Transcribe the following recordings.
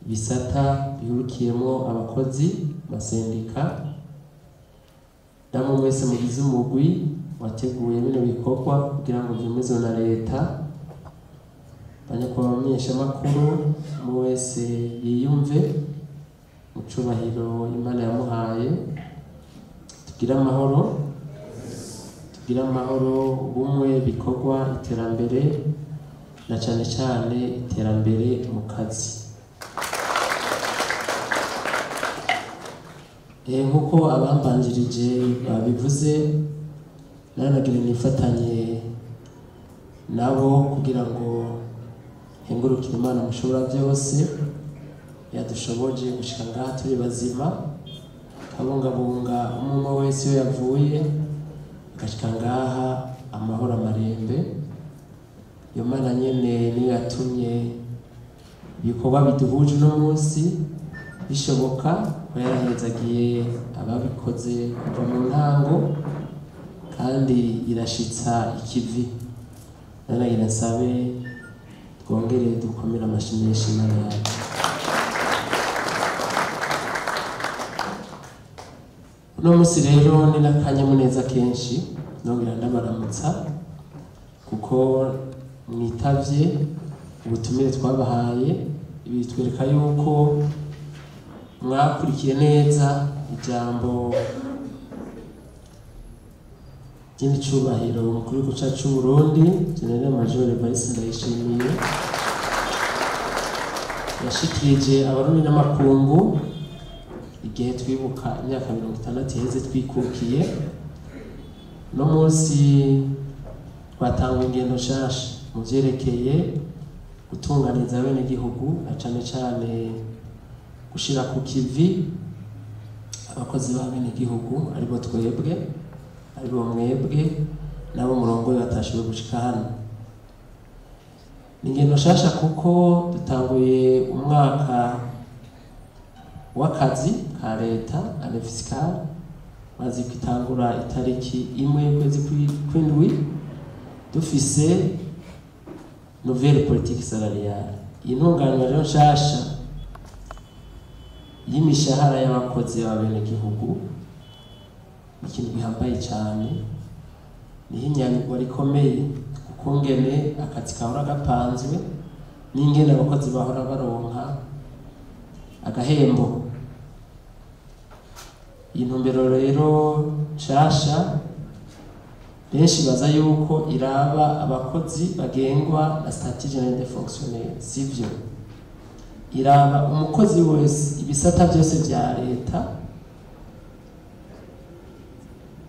Bisata bihurikiyemo abakozi, masendika, namwe mwese mugize umugwi wateguye bino bikorwa kugira ngo vyemezwe na leta, banyakubahwa bamenyeshamakuru, umwe wese yiyumve mu cubahiro Imana yamuhaye. Tugire amahoro, tugire amahoro, ubumwe, bikorwa, iterambere, na cane cane iterambere mu kazi. Nkuko abambanjirije babivuze, nanagira nifatanye nabo kugira ngo hengurukire Imana mushobora byose yadushoboje gushika ngaha turi bazima, kabungabunga umwe wese iyo yavuye agashika ngaha amahoro amarembe. Iyo Mana nyene niyo yatumye ibikorwa biduhuje uno munsi bishoboka, ko yarahezagiye ababikoze kuva mu ntango kandi irashitsa ikivi. Nanagira nsabe twongere dukomere amashyi menshi Imana yacu. Uno munsi rero ni n'akanyamuneza kenshi, nongera ndabaramutsa kuko mwitavye ubutumire twabahaye. Ibi bitwereka yuko mwakurikiye neza ijambo ry'icubahiro umukuru w'igihugu cacu c'Uburundi General Major Evariste Ndayishimiye yashikirije abarundi n'amakungu igihe twibuka imyaka 60 iheze twikukiye. No munsi twatanga ingendo nshasha mu vyerekeye gutunganiza abenegihugu, na cane cane gushira ku kivi abakozi b'abenegihugu, aribo twebwe, aribo mwebwe, nabo murongo batashoboye gushika hano. Ni ingendo nshasha kuko dutanguye umwaka w'akazi ka leta, année fiscale, maze kwitangura itariki 1 y'ukwezi kw'indwi, dufise nouvelle politique salariale. Iyi ntunganywa rero nshasha y'imishahara y'abakozi b'abenegihugu ni ikintu gihambaye cyane, niho inyandiko rikomeye kuko ngene akazi kahora gapanzwe n'ingene abakozi bahora baronka agahembo. Iyi ntumbero rero nshasha benshi baza yuko iraba abakozi bagengwa na statut général des fonctionnaires, sivyo. Iraba umukozi wese, ibisata byose vya leta,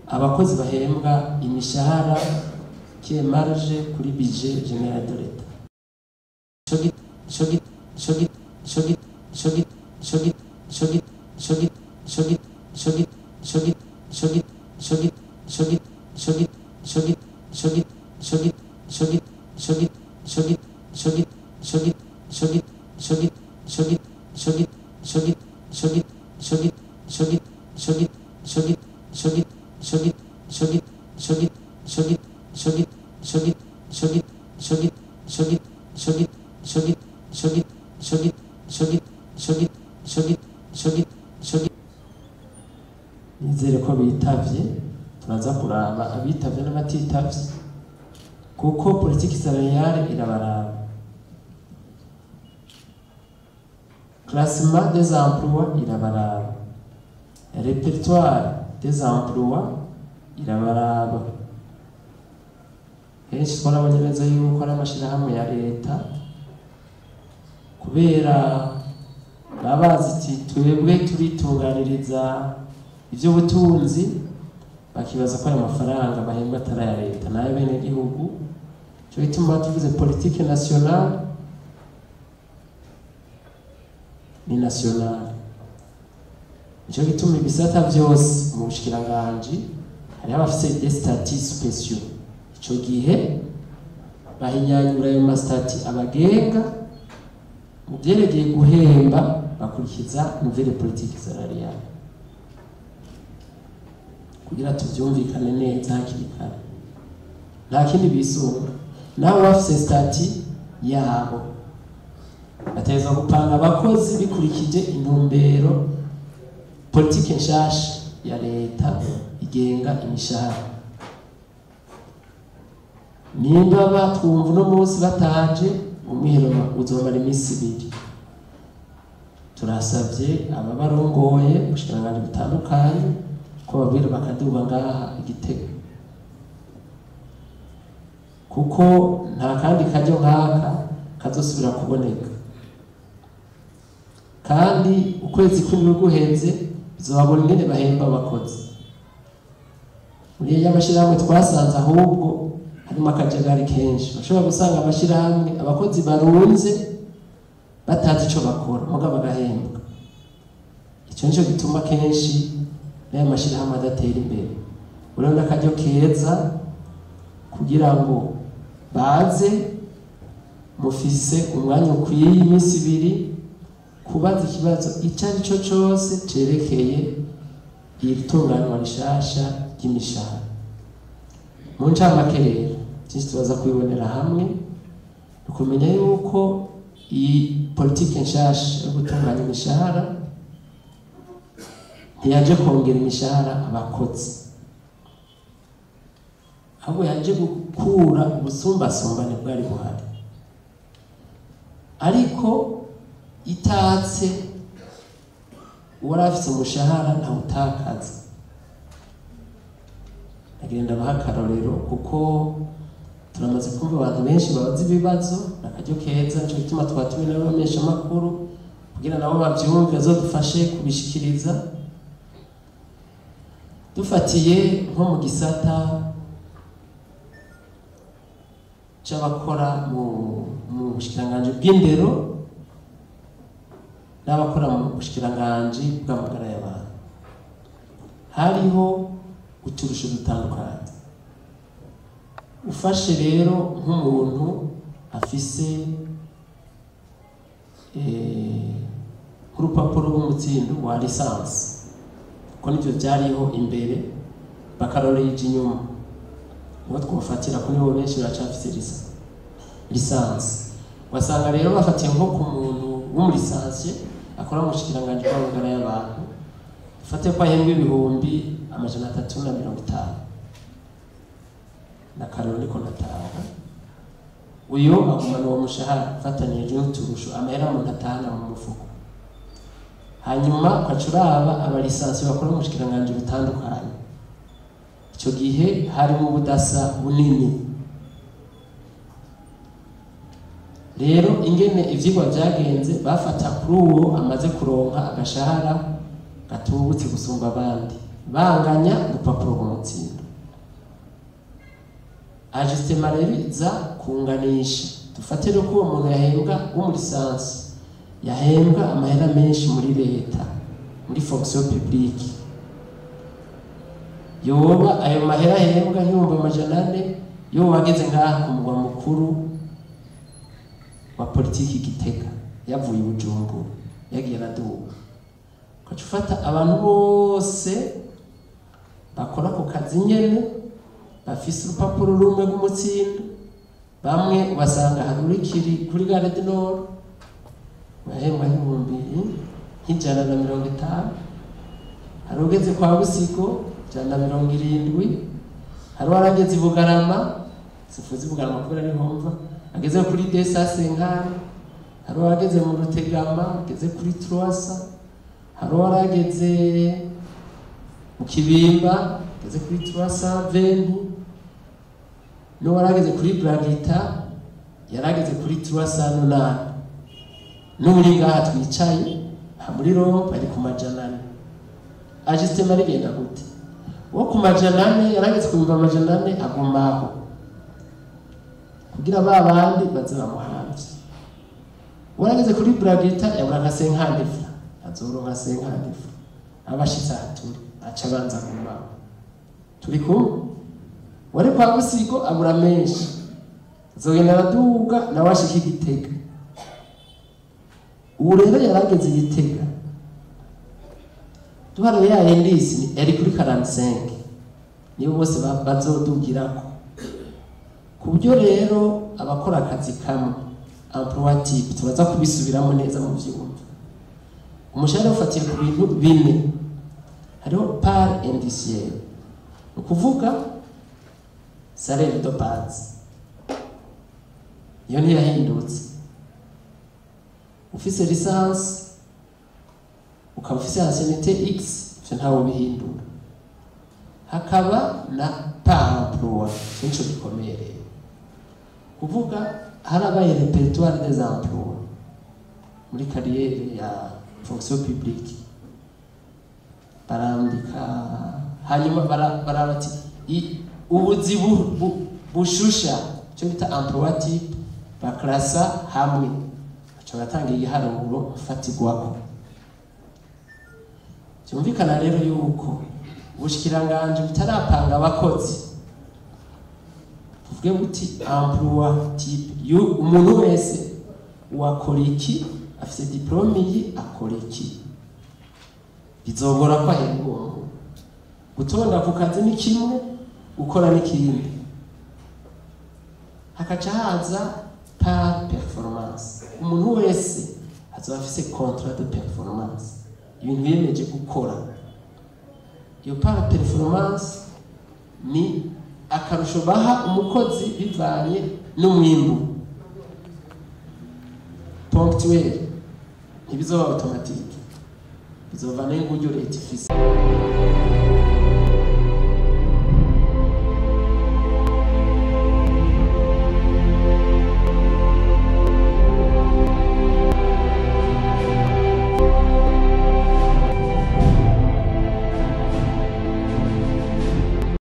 abakozi bahembwa imishahara qui est marge kuri budget général de l'État. Nizere ko bitavye, turaza kuraba abitavye n'abatitavye kuko politique salariale irabaraba. Classement des emplois irabaraba, répertoire des emplois irabaraba. Henshi twarabonye neza yuko ari amashirahamwe ya leta, kubera baba bazi ati twebwe turitunganiriza ivy'ubutunzi, bakibaza ko ayo mafaranga bahembwa atari aya leta n'ayo benegihugu. Ico gituma tuvuze politique nationale ni nationale. Nico gituma ibisata vyose mu bushikiranganji hariho abafise des statuts spéciaux. Ico gihe bahinyanyura ayo ma statuts abagenga mu vyerekeye guhemba, bakurikiza nouvelle politique salariale kugira tuvyumvikane neza hakiri kare. Nta kindi bisunga, nabo bafise statut yabo. Bategerezwa gupanga abakozi bikurikije intumbero politike nshasha ya leta igenga imishahara. Nimba batwumva uno munsi bataje, umwiherero uzomara iminsi 2. Turasabye ababarongoye ubushikiranganji butandukanye ko babwira bakaduga ngaha Igitega, kuko nta kandi karyo nk'aka kazosubira kuboneka. Kandi ukwezi kw'indwi guheze bizobabona ingene bahemba abakozi. Muri y'amashirahamwe twasanze ahubwo harimo akajagari kenshi, bashobora gusanga amashirahamwe abakozi barunze batazi ico bakora, mugabo bagahembwa. Ico nico gituma kenshi n'aya mashirahamwe adatera imbere. Urabona akaryo keza kugira ngo baze mufise umwanya ukwiye iminsi 2 kubaza ikibazo ico ari cyo cose cerekeye iri tunganywa rishasha ry'imishahara. Mu ncamake rero byinshi tubaza kubibonera hamwe, tukumenya yuko iyi politike nshasha yo gutunganya imishahara ntiyaje kongera imishahara abakozi, ahubwo yaje gukura ubusumbasumbane bwari buhari, ariko itatse uwari afise umushahara ntawutakaza. Ndagenda baha akarorero kuko turamaze kumva abantu benshi babaza ibibazo, n'akaryo keza, nico gituma twatumiye n'abamenyeshamakuru kugira nabo bavyumve, bazodufashe kubishikiriza. Dufatiye nko mu gisata c'abakora mu bushikiranganji bw'indero n'abakora mu bushikiranganji bw'amagara y'abantu, hariho uturusho dutandukanye. Ufashe rero nk'umuntu afise nk'urupapuro rw'umutsindo wa lisansi, kuko nivyo vyariho imbere, bakarorera inyuma, niho twofatira ko nibo benshi baracafise lisansi. Wasanga rero bafatiye nko ku muntu w'umulisansiye akora mu bushikiranganji bw'amagara y'abantu, dufate ko ahembwa 350,000 na karori niko natanga, uyo agumana uwo mushahara afatanije n'uturusho, amahera umuntu atahana mu mufuko. Hanyuma ugaca uraba abalisansi bakora mu bushikiranganji butandukanye, ico gihe harimo ubudasa bunini. Rero ingene ivyigwa vyagenze, bafata kuri uwo amaze kuronka agashahara gatubutse gusumba abandi, banganya urupapuro rw'umutsindo. Ajustement rero iza kunganisha. Dufate rero ko uwo muntu yahembwa w'umulisansi yahembwa amahera menshi muri leta, muri fonction publique, yoba ayo mahera ahembwa 400,000, yoba ageze ngaha ku mugwa mukuru wa politiki Gitega, yavuye i Bujumbura yagiye araduga, ugaca ufata abantu bose bakora ku kazi nyene bafise urupapuro rumwe rw'umutsindo, bamwe ubasanga harurikiri kuri Gare du Nord bahembwa 150,000, hari ugeze kwa Busigo 170, hari uwarageze i Bugarama, sifuzi Bugarama kubera ariho mva, ageze kuri desa senkani, hari uwageze mu Rutegama ageze kuri Truasa, hari uwarageze mu Kibimba ageze kuri Truasa venti, n'uwarageze kuri Bragita yarageze kuri Truasa nunani, n'uri ngaha twicaye aha muri Rompe ari ku 400. Ajustement rigenda gute? Uwo ku 400 yarageze ku 400,000 agumaho kugira ba bandi baze bamuhamvye. Uwarageze kuri Bragita yabura nka 50 azoronka 50, abashitse aha turi aca abanza agumaho. Turi kumwe? Wari kwa Busigo abura menshi, azogenda araduga nawe ashika i Gitega. Ubu rero yarageze i Gitega, duharuye ya indice yari kuri 45, nibo bose bazodugirako. Ku buryo rero abakora akazi kamwe Emploi type, turaza kubisubiramo neza mu vyumva. Umushahara ufatiye ku bintu bine. Hariho part indiciaire, ni ukuvuga salaire de base, iyo ntiyahindutse. Ufise licence, ukaba ufise ancienneté x, ivyo ntawe bihindura. Hakaba na part emploi, ico nico gikomeye rero. Kuvuga harabaye répertoire des emplois muri carrière ya fonction publique, barandika, hanyuma baraba ati ubuzi bushusha, icyo bita emploi type, baklasa hamwe, baca baratanga igiharuro mfatirwako. Byumvikana rero yuko ubushikiranganji butarapanga abakozi, tuvuge buti emploi type, umuntu wese wakora iki, afise diplôme iyi, akora iki, bizogora ko ahembwa uwo muntu. Gutonda ku kazi ni kimwe, gukora n'ikindi. Hakaca haza par performance. Umuntu wese azoba afise contrat de performance, ibintu yiyemeje gukora. Iyo par performance ni akarusho baha umukozi bivanye n'umwimbu ponctuel, ntibizoba automatique, bizovana n'uburyo leta ifise.